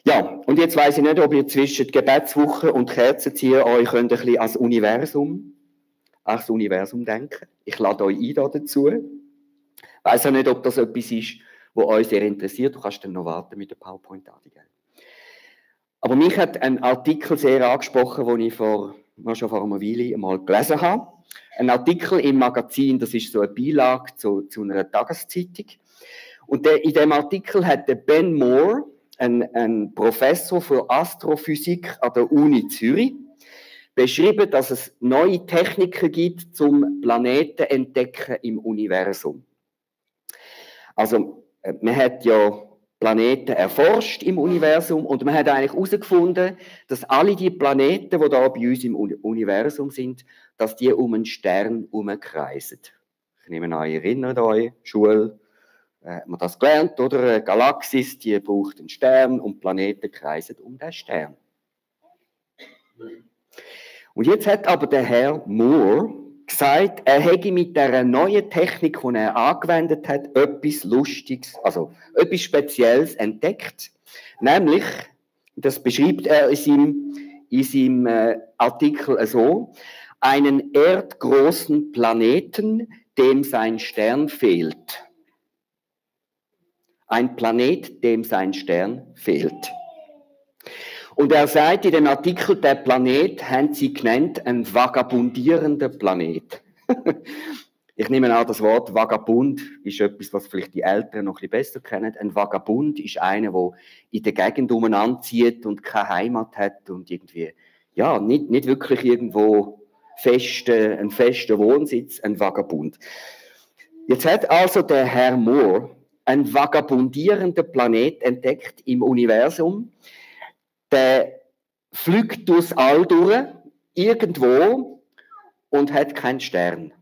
Ja, und jetzt weiss ich nicht, ob ihr zwischen Gebetswoche und Kerzenziehen euch könnt ein bisschen ans Universum denken. Ich lade euch ein dazu. Ich weiss auch nicht, ob das etwas ist, was euch sehr interessiert. Du kannst dann noch warten mit der PowerPoint an. Aber mich hat ein Artikel sehr angesprochen, den ich schon vor einer Weile mal gelesen habe. Ein Artikel im Magazin, das ist so eine Beilage zu einer Tageszeitung. Und in dem Artikel hat der Ben Moore, ein Professor für Astrophysik an der Uni Zürich, beschrieben, dass es neue Techniken gibt zum Planeten entdecken im Universum. Also, man hat ja Planeten erforscht im Universum und man hat eigentlich herausgefunden, dass alle die Planeten, die da bei uns im Universum sind, dass die um einen Stern herumkreisen. Ich nehme an, ihr erinnert euch, Schule, hat man das gelernt, oder? Eine Galaxis, die braucht einen Stern und Planeten kreisen um den Stern. Und jetzt hat aber der Herr Moore gesagt, er hätte mit dieser neuen Technik, die er angewendet hat, etwas Lustiges, also etwas Spezielles entdeckt. Nämlich, das beschreibt er in seinem Artikel so, einen erdgroßen Planeten, dem sein Stern fehlt. Ein Planet, dem sein Stern fehlt. Und er sagt in dem Artikel, der Planet haben sie genannt, ein vagabundierender Planet. Ich nehme an, das Wort Vagabund ist etwas, was vielleicht die Älteren noch ein bisschen besser kennen. Ein Vagabund ist einer, der in der Gegend umeinander zieht und keine Heimat hat und irgendwie, ja, nicht wirklich irgendwo einen festen Wohnsitz, ein Vagabund. Jetzt hat also der Herr Moore einen vagabundierenden Planet entdeckt im Universum. Der fliegt durchs All durch, irgendwo, und hat keinen Stern.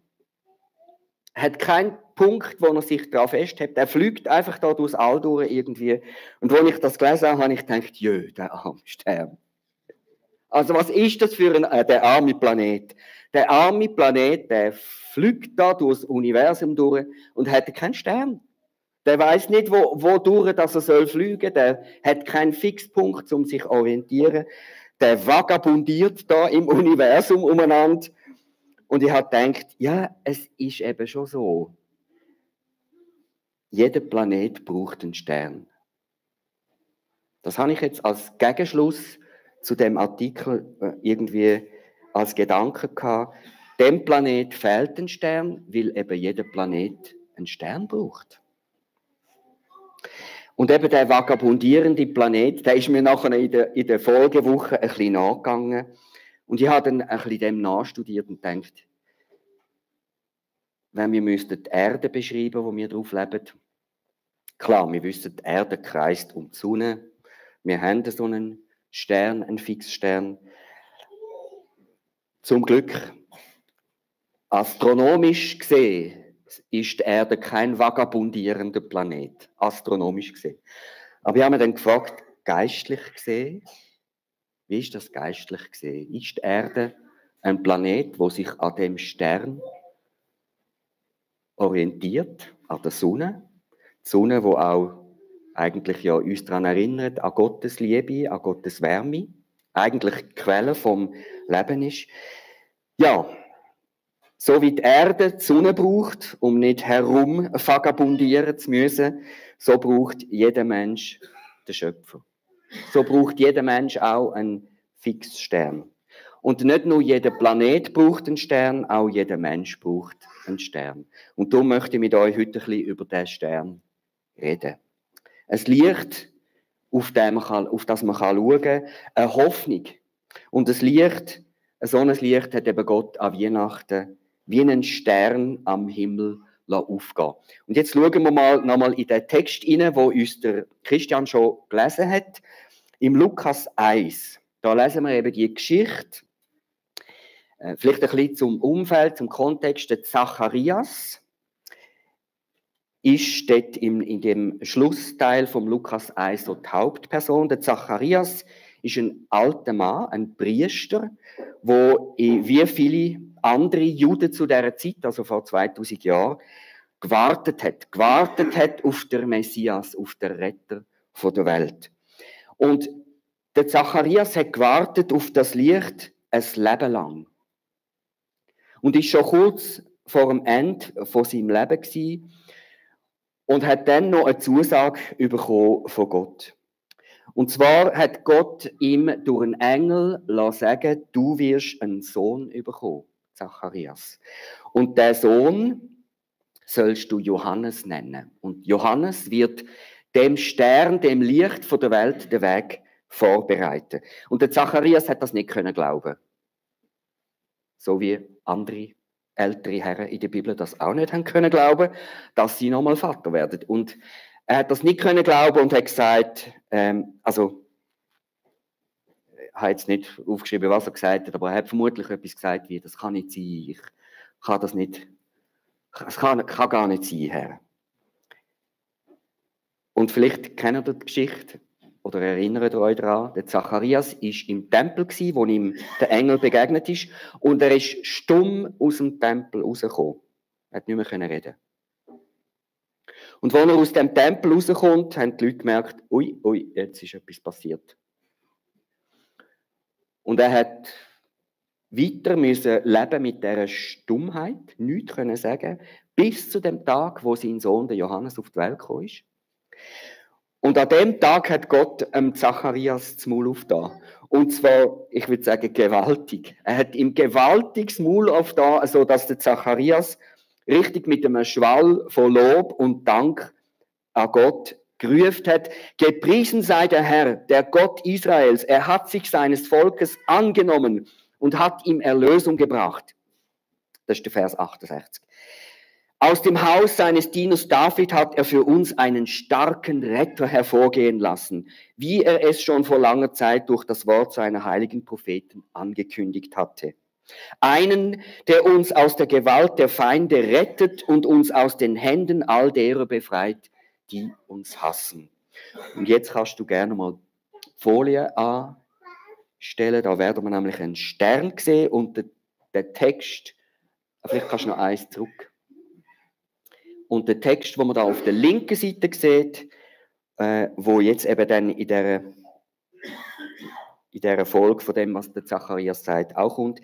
Hat keinen Punkt, wo er sich daran festhält. Er fliegt einfach da durchs All durch irgendwie. Und als ich das gelesen habe, habe ich gedacht, jö, der arme Stern. Also was ist das für der arme Planet? Der arme Planet, der fliegt da durchs Universum durch und hat keinen Stern. Der weiß nicht, wodurch er fliegen soll. Der hat keinen Fixpunkt, um sich zu orientieren. Der vagabundiert da im Universum umeinander. Und ich habe gedacht, ja, es ist eben schon so. Jeder Planet braucht einen Stern. Das habe ich jetzt als Gegenschluss zu dem Artikel irgendwie als Gedanke gehabt. Dem Planet fehlt ein Stern, weil eben jeder Planet einen Stern braucht. Und eben der vagabundierende Planet, der ist mir nachher in der Folgewoche ein bisschen nachgegangen. Und ich habe dann ein bisschen dem nachstudiert und gedacht, wenn wir die Erde beschreiben, wo wir drauf leben, klar, wir wissen, die Erde kreist um die Sonne. Wir haben so einen Stern, einen Fixstern. Zum Glück, astronomisch gesehen, ist die Erde kein vagabundierender Planet, astronomisch gesehen. Aber ich habe mir dann gefragt, geistlich gesehen, wie ist das geistlich gesehen? Ist die Erde ein Planet, wo sich an dem Stern orientiert, an der Sonne? Die Sonne, wo auch eigentlich ja uns daran erinnert, an Gottes Liebe, an Gottes Wärme, eigentlich die Quelle vom Leben ist. Ja, so wie die Erde die Sonne braucht, um nicht herum vagabundieren zu müssen, so braucht jeder Mensch den Schöpfer. So braucht jeder Mensch auch einen Fixstern. Und nicht nur jeder Planet braucht einen Stern, auch jeder Mensch braucht einen Stern. Und darum möchte ich mit euch heute ein bisschen über diesen Stern reden. Ein Licht, auf das man schauen kann, eine Hoffnung. Und ein Licht, so ein Licht hat eben Gott an Weihnachten wie einen Stern am Himmel aufgehen. Und jetzt schauen wir mal nochmal in den Text hinein, wo uns der Christian schon gelesen hat. Im Lukas 1, da lesen wir eben die Geschichte, vielleicht ein bisschen zum Umfeld, zum Kontext. Der Zacharias ist dort in dem Schlussteil vom Lukas 1 so die Hauptperson. Der Zacharias ist ein alter Mann, ein Priester, der wie viele andere Juden zu dieser Zeit, also vor 2000 Jahren, gewartet hat auf den Messias, auf den Retter der Welt. Und der Zacharias hat gewartet auf das Licht ein Leben lang. Und ist schon kurz vor dem Ende von seinem Leben gewesen und hat dann noch eine Zusage bekommen von Gott. Und zwar hat Gott ihm durch einen Engel sagen, du wirst einen Sohn bekommen, Zacharias. Und der Sohn sollst du Johannes nennen. Und Johannes wird dem Stern, dem Licht von der Welt, den Weg vorbereiten. Und der Zacharias hat das nicht können glauben. So wie andere ältere Herren in der Bibel das auch nicht haben können glauben, dass sie nochmal Vater werden. Und er hat das nicht können glauben und hat gesagt, ich habe jetzt nicht aufgeschrieben, was er gesagt hat, aber er hat vermutlich etwas gesagt wie, das kann nicht sein, ich kann das nicht, es kann gar nicht sein, Herr. Und vielleicht kennt ihr die Geschichte oder erinnert euch daran, der Zacharias war im Tempel, wo ihm der Engel begegnet ist, und er ist stumm aus dem Tempel rausgekommen. Er hat nicht mehr reden. Und als er aus dem Tempel rauskommt, haben die Leute gemerkt, ui, jetzt ist etwas passiert. Und er hat weiter müssen leben mit dieser Stummheit, nichts können sagen, bis zu dem Tag, wo sein Sohn, der Johannes, auf die Welt gekommen ist. Und an dem Tag hat Gott Zacharias das Maul aufgetan. Und zwar, ich würde sagen, gewaltig. Er hat ihm gewaltig das Maul aufgetan, sodass der Zacharias richtig mit einem Schwall von Lob und Dank an Gott gerufen hat. Gepriesen sei der Herr, der Gott Israels. Er hat sich seines Volkes angenommen und hat ihm Erlösung gebracht. Das ist der Vers 68. Aus dem Haus seines Dieners David hat er für uns einen starken Retter hervorgehen lassen, wie er es schon vor langer Zeit durch das Wort seiner heiligen Propheten angekündigt hatte. Einen, der uns aus der Gewalt der Feinde rettet und uns aus den Händen all derer befreit, die uns hassen. Und jetzt kannst du gerne mal Folie anstellen, da werden wir nämlich einen Stern sehen und der Text, vielleicht kannst du noch eins zurück. Und der Text, den man da auf der linken Seite sieht, wo jetzt eben dann in dieser Folge von dem, was der Zacharias sagt, auch kommt.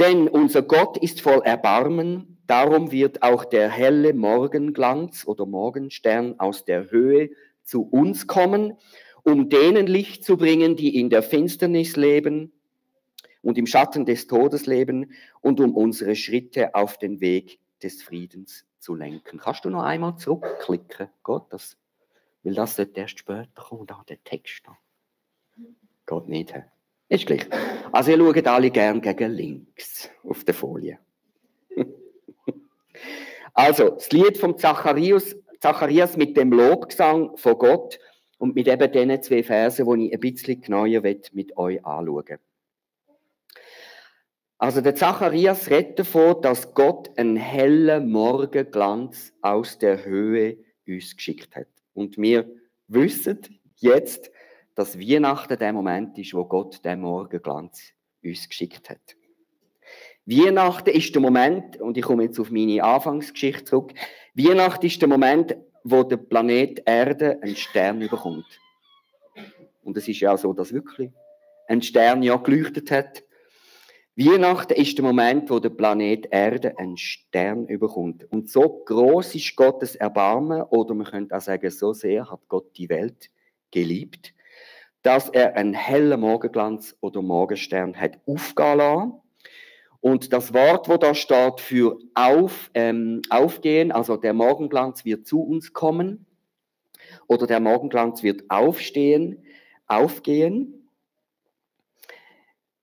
Denn unser Gott ist voll Erbarmen, darum wird auch der helle Morgenglanz oder Morgenstern aus der Höhe zu uns kommen, um denen Licht zu bringen, die in der Finsternis leben und im Schatten des Todes leben und um unsere Schritte auf den Weg des Friedens zu lenken. Kannst du noch einmal zurückklicken? Gott, weil das sollte erst später kommen, da der Text. Geht nicht. Ist gleich. Also ihr schaut alle gern gegen links auf der Folie. Also, das Lied vom Zacharias mit dem Lobgesang von Gott und mit eben diesen 2 Versen, die ich ein bisschen genauer mit euch anschauen will. Also der Zacharias redet davon, dass Gott einen hellen Morgenglanz aus der Höhe uns geschickt hat. Und wir wissen jetzt, dass Weihnachten der Moment ist, wo Gott den Morgenglanz uns geschickt hat. Weihnachten ist der Moment, und ich komme jetzt auf meine Anfangsgeschichte zurück, Weihnachten ist der Moment, wo der Planet Erde einen Stern bekommt. Und es ist ja auch so, dass wirklich ein Stern ja geleuchtet hat. Weihnachten ist der Moment, wo der Planet Erde einen Stern bekommt. Und so groß ist Gottes Erbarmen, oder man könnte auch sagen, so sehr hat Gott die Welt geliebt, dass er einen hellen Morgenglanz oder Morgenstern hat aufgehen lassen. Und das Wort, wo da steht für aufgehen, also der Morgenglanz wird zu uns kommen, oder der Morgenglanz wird aufgehen.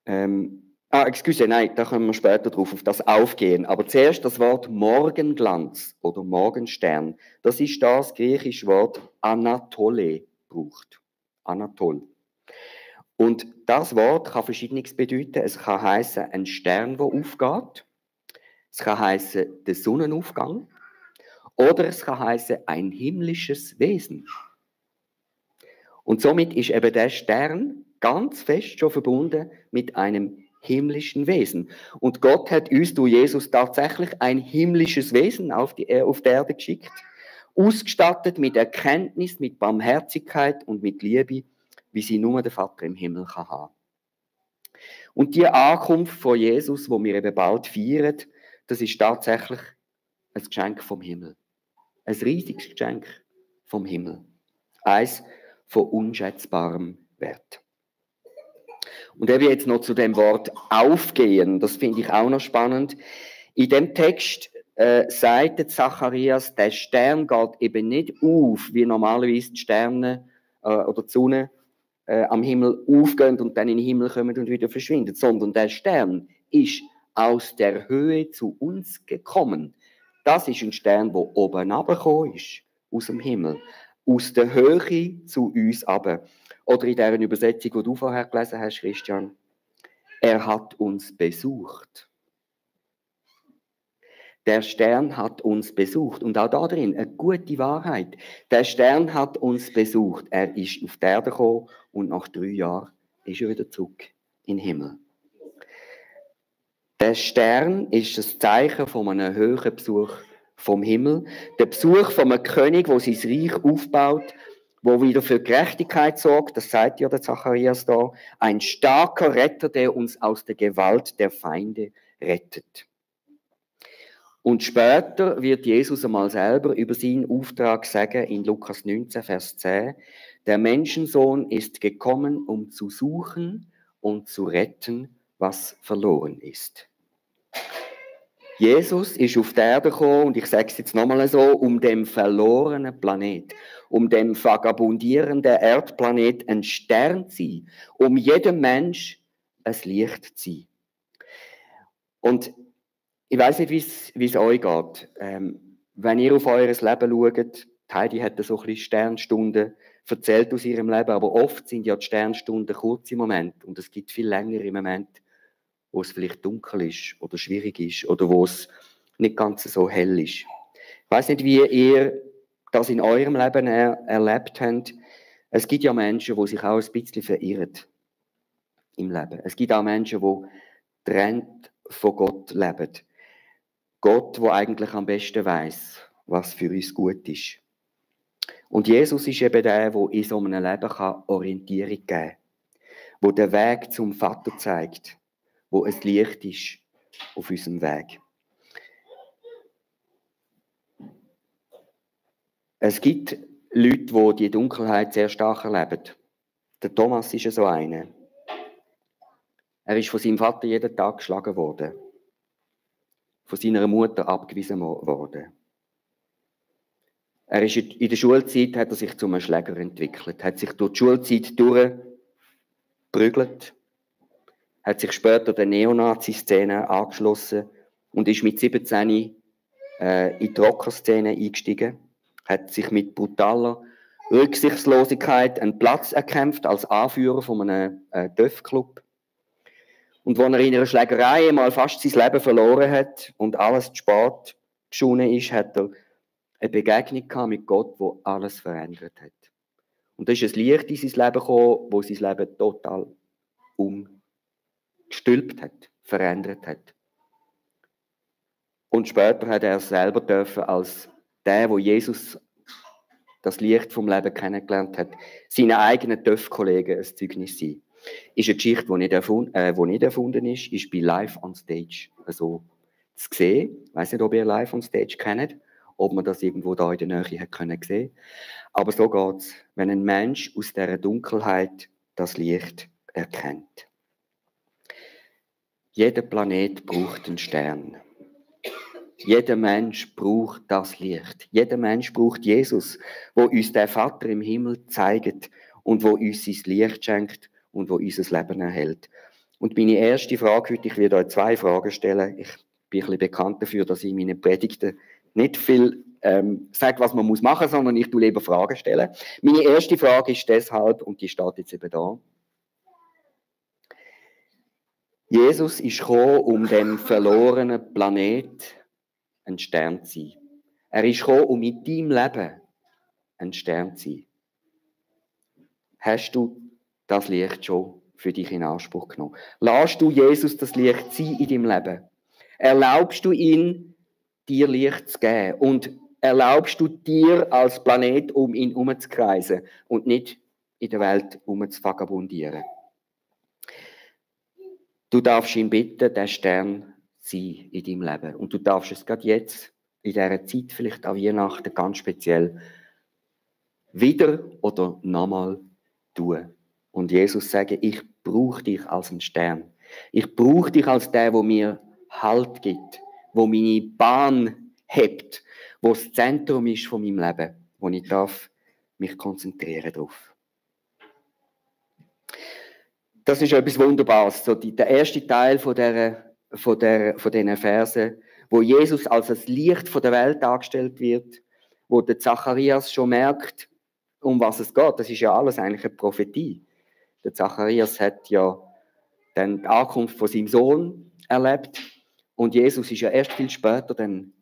Nein, da kommen wir später drauf, auf das Aufgehen. Aber zuerst das Wort Morgenglanz oder Morgenstern. Das ist das griechische Wort Anatole braucht. Anatol. Und das Wort kann Verschiedenes bedeuten. Es kann heißen ein Stern, der aufgeht. Es kann heißen der Sonnenaufgang. Oder es kann heißen ein himmlisches Wesen. Und somit ist eben der Stern ganz fest schon verbunden mit einem himmlischen Wesen. Und Gott hat uns durch Jesus tatsächlich ein himmlisches Wesen auf die Erde geschickt, ausgestattet mit Erkenntnis, mit Barmherzigkeit und mit Liebe, wie sie nur der Vater im Himmel kann haben. Und die Ankunft von Jesus, wo wir eben bald feiern, das ist tatsächlich ein Geschenk vom Himmel. Ein riesiges Geschenk vom Himmel. Eins von unschätzbarem Wert. Und eben jetzt noch zu dem Wort aufgehen, das finde ich auch noch spannend. In dem Text sagt Zacharias, der Stern geht eben nicht auf, wie normalerweise die Sterne oder die Sonne am Himmel aufgehen und dann in den Himmel kommen und wieder verschwinden, sondern der Stern ist aus der Höhe zu uns gekommen. Das ist ein Stern, der oben runtergekommen ist, aus dem Himmel. Aus der Höhe zu uns runter. Oder in dieser Übersetzung, die du vorher gelesen hast, Christian, er hat uns besucht. Der Stern hat uns besucht. Und auch da drin eine gute Wahrheit. Der Stern hat uns besucht. Er ist auf die Erde gekommen und nach 3 Jahren ist er wieder zurück in den Himmel. Der Stern ist das Zeichen von einem höheren Besuch vom Himmel. Der Besuch von einem König, der sein Reich aufbaut, wo wieder für Gerechtigkeit sorgt, das sagt ja der Zacharias da, ein starker Retter, der uns aus der Gewalt der Feinde rettet. Und später wird Jesus einmal selber über seinen Auftrag sagen, in Lukas 19, Vers 10, der Menschensohn ist gekommen, um zu suchen und zu retten, was verloren ist. Jesus ist auf die Erde gekommen, und ich sage es jetzt nochmal so, um dem verlorenen Planet, um dem vagabundierenden Erdplanet ein Stern zu sein, um jedem Mensch ein Licht zu sein. Und ich weiss nicht, wie es euch geht. Wenn ihr auf euer Leben schaut, Heidi hat so ein bisschen Sternstunden erzählt aus ihrem Leben, aber oft sind ja die Sternstunden kurze Momente und es gibt viel längere Momente, wo es vielleicht dunkel ist oder schwierig ist oder wo es nicht ganz so hell ist. Ich weiss nicht, wie ihr das in eurem Leben erlebt habt. Es gibt ja Menschen, die sich auch ein bisschen verirren im Leben. Es gibt auch Menschen, die getrennt von Gott leben. Gott, der eigentlich am besten weiss, was für uns gut ist. Und Jesus ist eben der in so einem Leben Orientierung geben kann, der den Weg zum Vater zeigt, wo ein Licht ist auf unserem Weg. Es gibt Leute, die Dunkelheit sehr stark erleben. Der Thomas ist so einer. Er ist von seinem Vater jeden Tag geschlagen worden. Von seiner Mutter abgewiesen worden. Er ist in der Schulzeit hat er sich zu einem Schläger entwickelt, hat sich durch die Schulzeit durchgeprügelt, hat sich später der Neonazi-Szene angeschlossen und ist mit 17 in die Rockerszene eingestiegen, hat sich mit brutaler Rücksichtslosigkeit einen Platz erkämpft als Anführer von einem Döff-Club. Und als er in einer Schlägerei mal fast sein Leben verloren hat und alles zu spät geschonen ist, hat er eine Begegnung mit Gott, die alles verändert hat. Und da ist ein Licht in sein Leben gekommen, das sein Leben total umgestülpt hat, verändert hat. Und später hat er selber dürfen, als der, wo Jesus das Licht vom Leben kennengelernt hat, seinen eigenen Töff-Kollegen ein Zeugnis sein. Ist eine Geschichte, die nicht erfunden ist, ist bei Live on Stage so zu sehen. Ich weiss nicht, ob ihr Live on Stage kennt, ob man das irgendwo da in der Nähe hat können sehen. Aber so geht es, wenn ein Mensch aus dieser Dunkelheit das Licht erkennt. Jeder Planet braucht einen Stern. Jeder Mensch braucht das Licht. Jeder Mensch braucht Jesus, wo uns der Vater im Himmel zeigt und wo uns sein Licht schenkt und wo unser Leben erhält. Und meine erste Frage heute, ich werde euch 2 Fragen stellen. Ich bin ein bisschen bekannt dafür, dass ich in meinen Predigten nicht viel sage, was man machen muss, sondern ich tue lieber Fragen stellen. Meine erste Frage ist deshalb, und die steht jetzt eben da. Jesus ist gekommen, um dem verlorenen Planet ein Stern zu sein. Er ist gekommen, um in deinem Leben ein Stern zu sein. Hast du das Licht schon für dich in Anspruch genommen? Lässt du Jesus das Licht sein in deinem Leben? Erlaubst du ihn, dir Licht zu geben? Und erlaubst du dir als Planet, um ihn herumzukreisen und nicht in der Welt rumzuvagabundieren. Du darfst ihn bitten, der Stern sein in deinem Leben. Und du darfst es gerade jetzt, in dieser Zeit, vielleicht an Weihnachten ganz speziell, wieder oder nochmal tun. Und Jesus sagen, ich brauche dich als einen Stern. Ich brauche dich als der mir Halt gibt, wo meine Bahn hebt, wo das Zentrum ist von meinem Leben, wo ich darf mich konzentrieren darauf. Das ist etwas Wunderbares. So der erste Teil von diesen Versen, wo Jesus als das Licht der Welt dargestellt wird, wo der Zacharias schon merkt, um was es geht. Das ist ja alles eigentlich eine Prophetie. Der Zacharias hat ja dann die Ankunft von seinem Sohn erlebt und Jesus ist ja erst viel später dann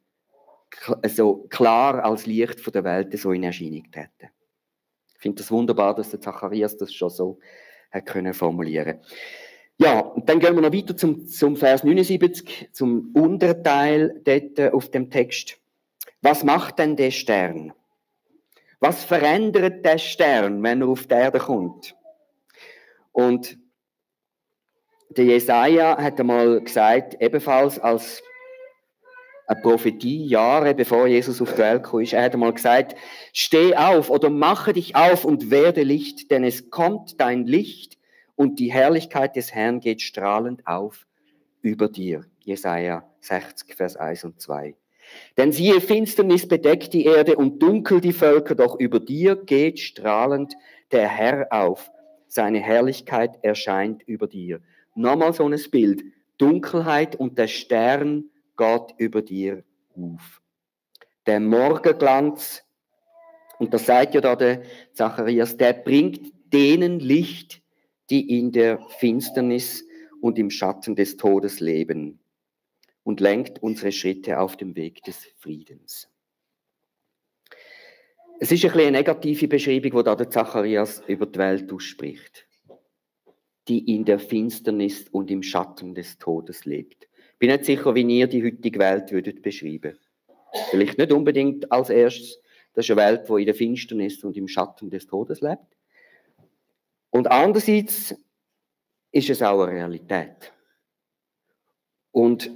so klar als Licht der Welt so in Erscheinung getreten. Ich finde das wunderbar, dass der Zacharias das schon so hat können formulieren. Ja, und dann gehen wir noch weiter zum Vers 79, zum Unterteil dort auf dem Text. Was macht denn der Stern? Was verändert der Stern, wenn er auf die Erde kommt? Und der Jesaja hat einmal gesagt, ebenfalls als eine Prophetie, Jahre bevor Jesus auf die Welt kam, er hat einmal gesagt, steh auf oder mache dich auf und werde Licht, denn es kommt dein Licht und die Herrlichkeit des Herrn geht strahlend auf über dir. Jesaja 60, Vers 1 und 2. Denn siehe, Finsternis bedeckt die Erde und dunkel die Völker, doch über dir geht strahlend der Herr auf. Seine Herrlichkeit erscheint über dir. Nochmal so ein Bild. Dunkelheit und der Stern geht über dir auf. Der Morgenglanz, und das sagt ja da der Zacharias, der bringt denen Licht, die in der Finsternis und im Schatten des Todes leben und lenkt unsere Schritte auf dem Weg des Friedens. Es ist ein bisschen eine negative Beschreibung, die da der Zacharias über die Welt ausspricht, die in der Finsternis und im Schatten des Todes lebt. Ich bin nicht sicher, wie ihr die heutige Welt würdet beschreiben. Vielleicht nicht unbedingt als erstes, das ist eine Welt, die in der Finsternis und im Schatten des Todes lebt. Und andererseits ist es auch eine Realität. Und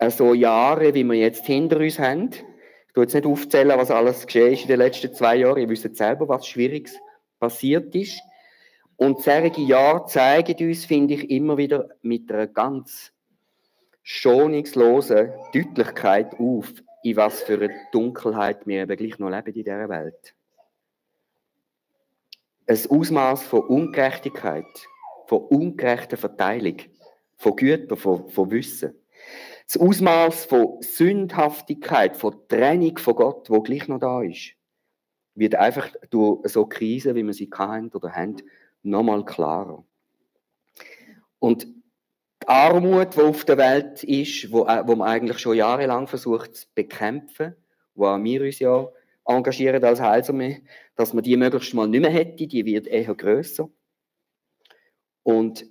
so Jahre, wie wir jetzt hinter uns haben, ich tue jetzt nicht aufzählen, was alles geschehen ist in den letzten 2 Jahren, ihr wisst selber, was Schwieriges passiert ist. Und solche Jahre zeigen uns, finde ich, immer wieder mit einer ganz schonungslosen Deutlichkeit auf, in was für eine Dunkelheit wir eben gleich noch leben in dieser Welt. Ein Ausmaß von Ungerechtigkeit, von ungerechter Verteilung, von Gütern, von Wissen. Das Ausmaß von Sündhaftigkeit, von Trennung von Gott, wo gleich noch da ist, wird einfach durch so Krisen, wie wir sie hatten oder haben, nochmal klarer. Und die Armut, die auf der Welt ist, wo man eigentlich schon jahrelang versucht zu bekämpfen, wo auch wir uns ja engagieren als Heilsarmee, dass man die möglichst mal nicht mehr hätte, die wird eher grösser. Und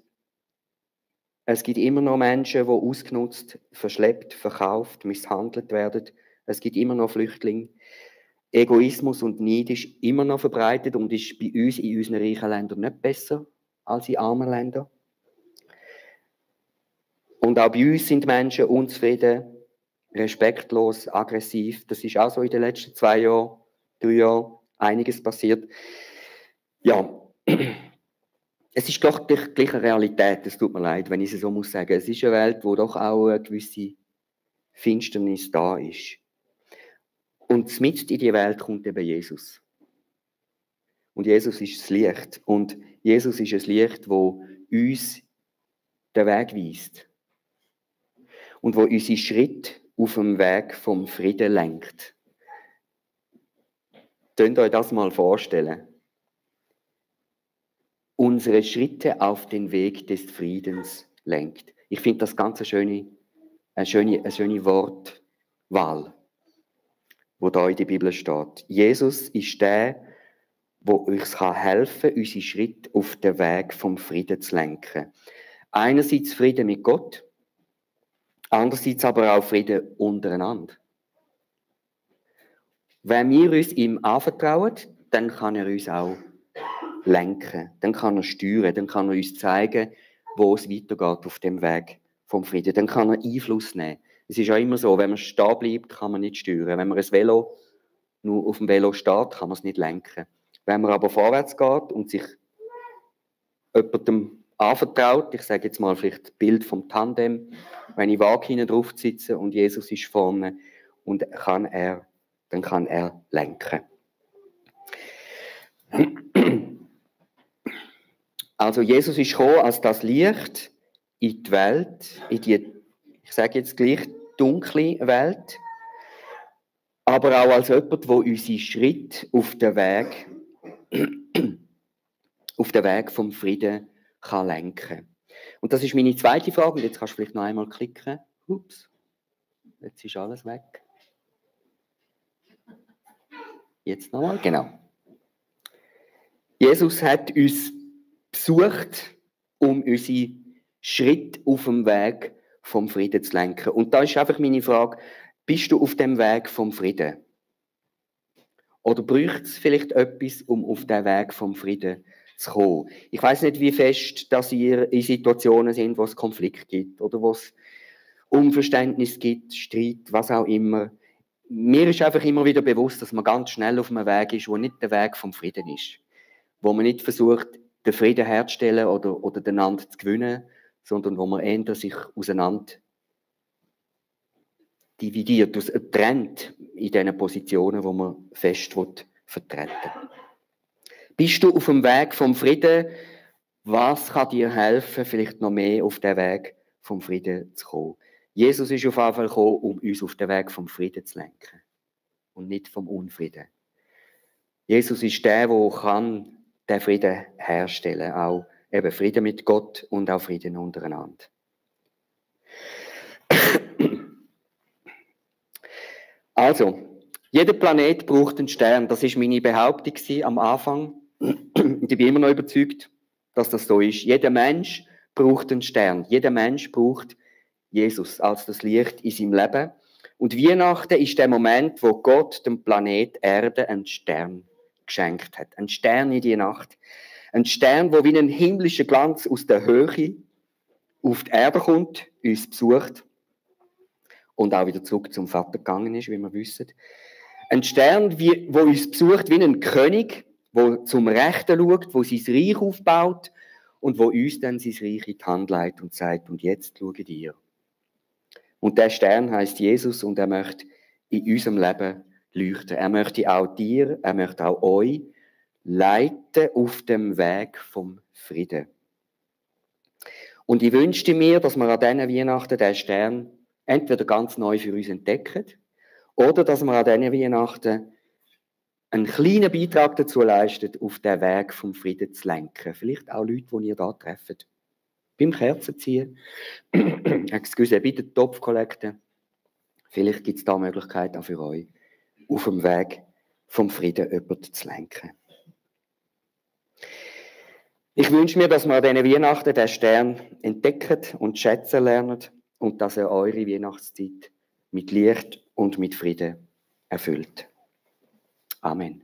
es gibt immer noch Menschen, die ausgenutzt, verschleppt, verkauft, misshandelt werden. Es gibt immer noch Flüchtlinge. Egoismus und Neid ist immer noch verbreitet und ist bei uns in unseren reichen Ländern nicht besser als in armen Ländern. Und auch bei uns sind Menschen unzufrieden, respektlos, aggressiv. Das ist auch so in den letzten 2 Jahren, 3 Jahren einiges passiert. Ja, es ist doch gleich eine Realität, es tut mir leid, wenn ich es so muss sagen. Es ist eine Welt, wo doch auch eine gewisse Finsternis da ist. Und mitten in die Welt kommt eben Jesus. Und Jesus ist das Licht. Und Jesus ist ein Licht, wo uns den Weg weist. Und wo unsere Schritte auf dem Weg vom Frieden lenkt. Könnt ihr euch das mal vorstellen? Unsere Schritte auf den Weg des Friedens lenkt. Ich finde das ganz eine schöne Wortwahl, wo da in der Bibel steht. Jesus ist der, der uns helfen kann, unsere Schritte auf den Weg vom Frieden zu lenken. Einerseits Frieden mit Gott, andererseits aber auch Frieden untereinander. Wenn wir uns ihm anvertrauen, dann kann er uns auch lenken, dann kann er steuern, dann kann er uns zeigen, wo es weitergeht auf dem Weg vom Frieden. Dann kann er Einfluss nehmen. Es ist ja immer so, wenn man stehen bleibt, kann man nicht steuern. Wenn man ein Velo nur auf dem Velo steht, kann man es nicht lenken. Wenn man aber vorwärts geht und sich jemandem anvertraut, ich sage jetzt mal vielleicht das Bild vom Tandem, wenn ich Waage hinten drauf sitze und Jesus ist vorne, und dann kann er lenken. Also Jesus ist gekommen als das Licht in die Welt, in die, ich sage jetzt gleich, dunkle Welt, aber auch als jemand, der unsere Schritte auf den Weg vom Frieden kann lenken. Und das ist meine zweite Frage, und jetzt kannst du vielleicht noch einmal klicken. Ups, jetzt ist alles weg. Jetzt nochmal, genau. Jesus hat uns besucht, um unsere Schritte auf dem Weg vom Frieden zu lenken. Und da ist einfach meine Frage, bist du auf dem Weg vom Frieden? Oder bräuchte es vielleicht etwas, um auf den Weg vom Frieden zu kommen? Ich weiss nicht, wie fest, dass ihr in Situationen sind, wo es Konflikt gibt oder wo es Unverständnis gibt, Streit, was auch immer. Mir ist einfach immer wieder bewusst, dass man ganz schnell auf einem Weg ist, wo nicht der Weg vom Frieden ist. Wo man nicht versucht, den Frieden herzustellen oder den anderen zu gewinnen, sondern wo man eher sich auseinander dividiert, trennt in diesen Positionen, wo man fest vertreten will. Bist du auf dem Weg vom Frieden? Was kann dir helfen, vielleicht noch mehr auf den Weg vom Frieden zu kommen? Jesus ist auf jeden Fall gekommen, um uns auf den Weg vom Frieden zu lenken und nicht vom Unfrieden. Jesus ist der kann den Frieden herstellen, auch eben Frieden mit Gott und auch Frieden untereinander. Also, jeder Planet braucht einen Stern. Das ist meine Behauptung am Anfang. Und ich bin immer noch überzeugt, dass das so ist. Jeder Mensch braucht einen Stern. Jeder Mensch braucht Jesus als das Licht in seinem Leben. Und Weihnachten ist der Moment, wo Gott dem Planet Erde einen Stern geschenkt hat. Ein Stern in die Nacht. Ein Stern, der wie ein himmlischer Glanz aus der Höhe auf die Erde kommt, uns besucht und auch wieder zurück zum Vater gegangen ist, wie wir wissen. Ein Stern, der uns besucht wie ein König, der zum Rechten schaut, der sein Reich aufbaut und wo uns dann sein Reich in die Hand leitet und sagt, und jetzt schaue dir. Und der Stern heißt Jesus und er möchte in unserem Leben leuchten. Er möchte auch dir, er möchte auch euch leiten auf dem Weg vom Frieden. Und ich wünschte mir, dass wir an diesen Weihnachten den Stern entweder ganz neu für uns entdecken oder dass wir an diesen Weihnachten einen kleinen Beitrag dazu leisten, auf den Weg vom Frieden zu lenken. Vielleicht auch Leute, die ihr da trefft. Beim Kerzenziehen. Excuse, bei der Topfkollekte. Vielleicht gibt es da Möglichkeiten auch für euch, auf dem Weg vom Frieden jemanden zu lenken. Ich wünsche mir, dass wir an diesen Weihnachten den Stern entdecken und schätzen lernen und dass er eure Weihnachtszeit mit Licht und mit Frieden erfüllt. Amen.